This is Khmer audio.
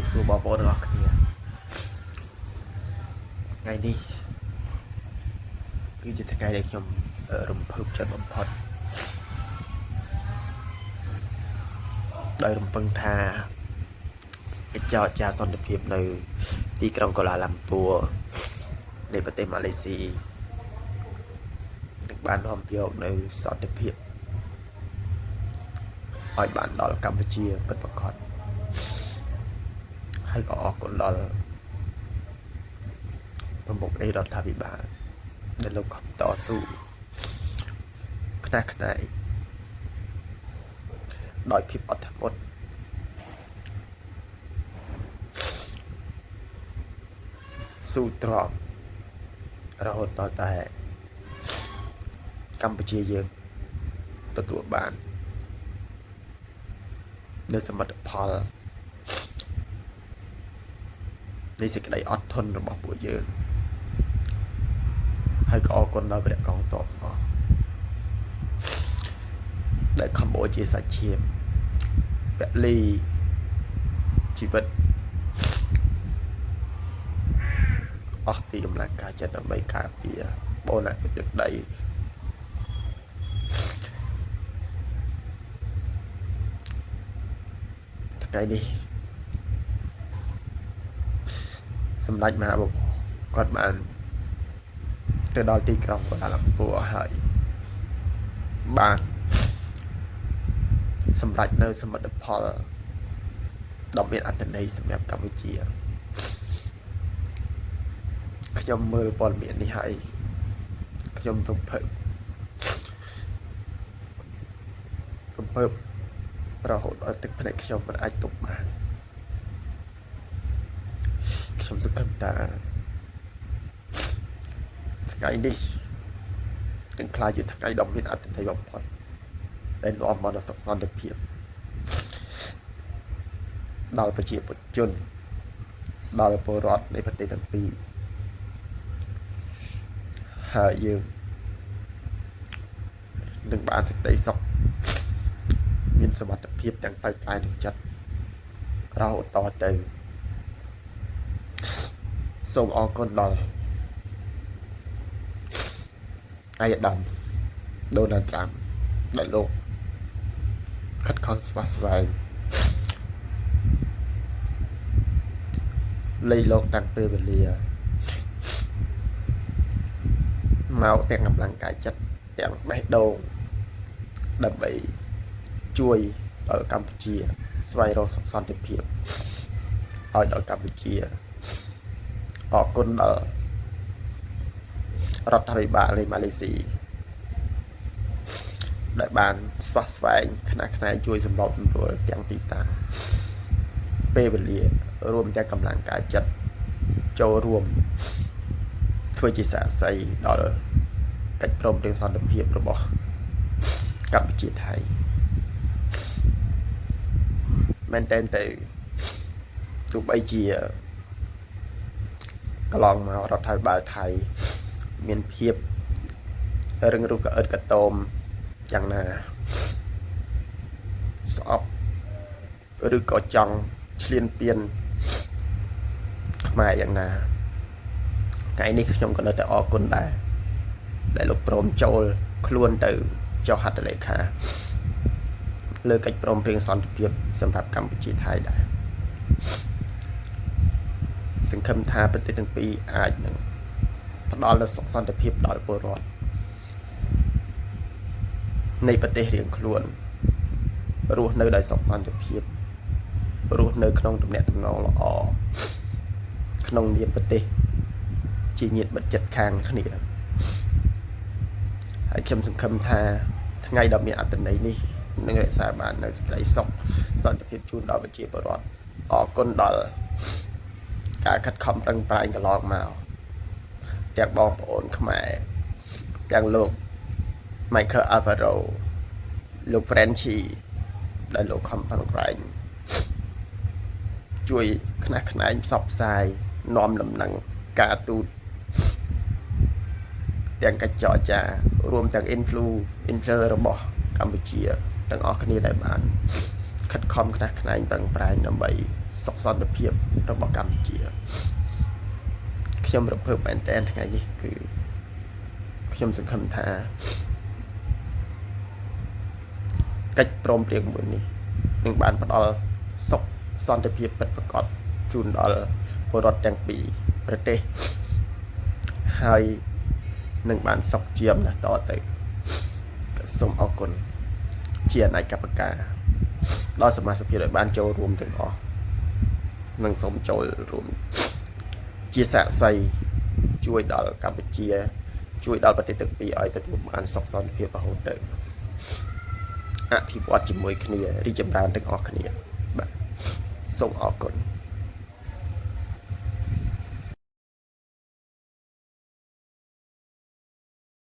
រាបសួរបងប្អូនទាំងអស់គ្នាថ្ងៃនេះគឺជាថ្ងៃដែលខ្ញុំរំភើបចិត្តបំផុតដោយរំពឹងថាកិច្ចចរចាសន្តិភាពនៅ ទីក្រុងកូឡាឡាំពួរនៃប្រទេសម៉ាឡេស៊ីនឹងបាននាំយកនៅសន្តិភាពឲ្យបានដល់កម្ពុជាពិតប្រាកដហើយក៏អរគុណដល់ប្រមុខអេរដ្ឋាភិបាលដែលលោកខំតស៊ូខ្នះខ្នែងដោយភាពអត់ធ្មត់ស៊ូទ្រាំរហូតដល់តែកម្ពុជាយើងទទួលបាននៅសមិទ្ធផលនៃសេចក្តីអត់ធន់របស់ពួកយើងហើយក៏អរគុណដល់ព្រះកងទ័ពទាំងអស់ដែលខំបូជាសាច់ឈាមពលីជីវិតអស់ពីកម្លាំងកាយចិត្តដើម្បីការពារបូរណភាពទឹកដីថ្ងៃនេះសម្ដេចមហាបវរគាត់បានទៅដល់ទីក្រុងកូឡាឡាំពួរហើយបានសម្រេចនៅសមិទ្ធផលដ៏មានអត្ថន័យសម្រាប់កម្ពុជាខ្ញុំមើលព័ត៌មាននេះហើយខ្ញុំរំភើបរំភើបរហូតដល់ទឹកភ្នែកខ្ញុំមិនអាចទប់បានខ្ញុំសង្ឃឹមថាថ្ងៃនេះនឹងក្លាយជាថ្ងៃដ៏មានអត្ថន័យបំផុតដែលនាំមកនូវសុខសន្តិភាពដល់ប្រជាជនដល់ពលរដ្ឋនៃប្រទេសទាំងពីរហើយយើងនឹងបានសេចក្តីសុខមានសុវត្ថិភាពទាំងផ្លូវកាយនិងចិត្តរហូតតទៅសូមអរគុណដល់ឯកឧត្តមដូណាល់ត្រាំដែលលោកខិតខំស្វះស្វែងលៃលោកតាំងពេលវេលាមកទាំងកម្លាំងកាយចិត្តទាំងបេះដូងដើម្បីជួយដល់កម្ពុជា ស្វែងរកសុខសន្តិភាពឲ្យដល់កម្ពុជាអរគុណដល់រដ្ឋាភិបាលនៃម៉ាឡេស៊ីដែលបានស្វះស្វែងខ្នះខ្នែងជួយសម្របសម្រួលទាំងទីតាំងពេលវេលារួមទាំងកម្លាំងកាយចិត្តចូលរួមធ្វើជាសាក្សីដល់កិច្ចព្រមព្រៀងសន្តិភាពរបស់កម្ពុជាថៃមែនតើទៅទោះបីជាកន្លងមករដ្ឋាភិបាលថៃមានភាពរឹងរូសកអិតកតោមយ៉ាងណាស្អប់ឬក៏ចង់ឈ្លានពានខ្មែរយ៉ាងណាថ្ងៃនេះខ្ញុំក៏នៅតែអរគុណដែរដែលលោកព្រមចូលខ្លួនទៅចុះហត្ថលេខាលើកិច្ចព្រមព្រៀងសន្តិភាពសម្រាប់កម្ពុជាថៃដែរសង្ឃឹមថាប្រទេសទាំងពីរអាចនឹងផ្ដល់នូវសុខសន្តិភាពដល់ពលរដ្ឋនៃប្រទេសរៀងខ្លួនរស់នៅដោយសុខសន្តិភាពរស់នៅក្នុងទំនាក់ទំនងល្អក្នុងនាមប្រទេសជាញាតិមិត្តជិតខាងគ្នាហើយខ្ញុំសង្ឃឹមថាថ្ងៃដ៏មានអត្ថន័យនេះនឹងរក្សាបាននូវសេចក្តីសុខសន្តិភាពជូនដល់ប្រជាពលរដ្ឋអរគុណដល់ការខិតខំប្រឹងប្រែងកន្លងមកទាំងបងប្អូនខ្មែរទាំងលោក Michael Alvaro លោក Frenchy ដែលលោកខំប្រឹងប្រែងជួយខ្នះខ្នែងផ្សព្វផ្សាយនាំលំនឹងការទូតទាំងកិច្ចចរចារួមទាំង influencer របស់កម្ពុជាទាំងអស់គ្នាដែលបានខិតខំខ្នះខ្នែងប្រឹងប្រែងដើម្បី សុខសន្តិភាពរបស់កម្ពុជាខ្ញុំរំភើបមែនទែនថ្ងៃនេះគឺខ្ញុំសង្ឃឹមថាកិច្ចព្រមព្រៀងមួយនេះនឹងបានផ្ដល់សុខសន្តិភាពពិតប្រាកដជូនដល់ពលរដ្ឋទាំងពីរប្រទេសហើយនឹងបានសុខជាមណាស់តទៅសូមអរគុណជាអនេកបការដល់សមាជិកដែលបានចូលរួមទាំងអស់និងសូមចូលរួមជាសាក្សីជួយដល់កម្ពុជា ជួយដល់ប្រទេសទាំងពីរឲ្យទទួលបានសុខសន្តិភាពរហូតទៅអភិវឌ្ឍជាមួយគ្នារីកចម្រើនទាំងអស់គ្នាបាទសូមអរគុណ។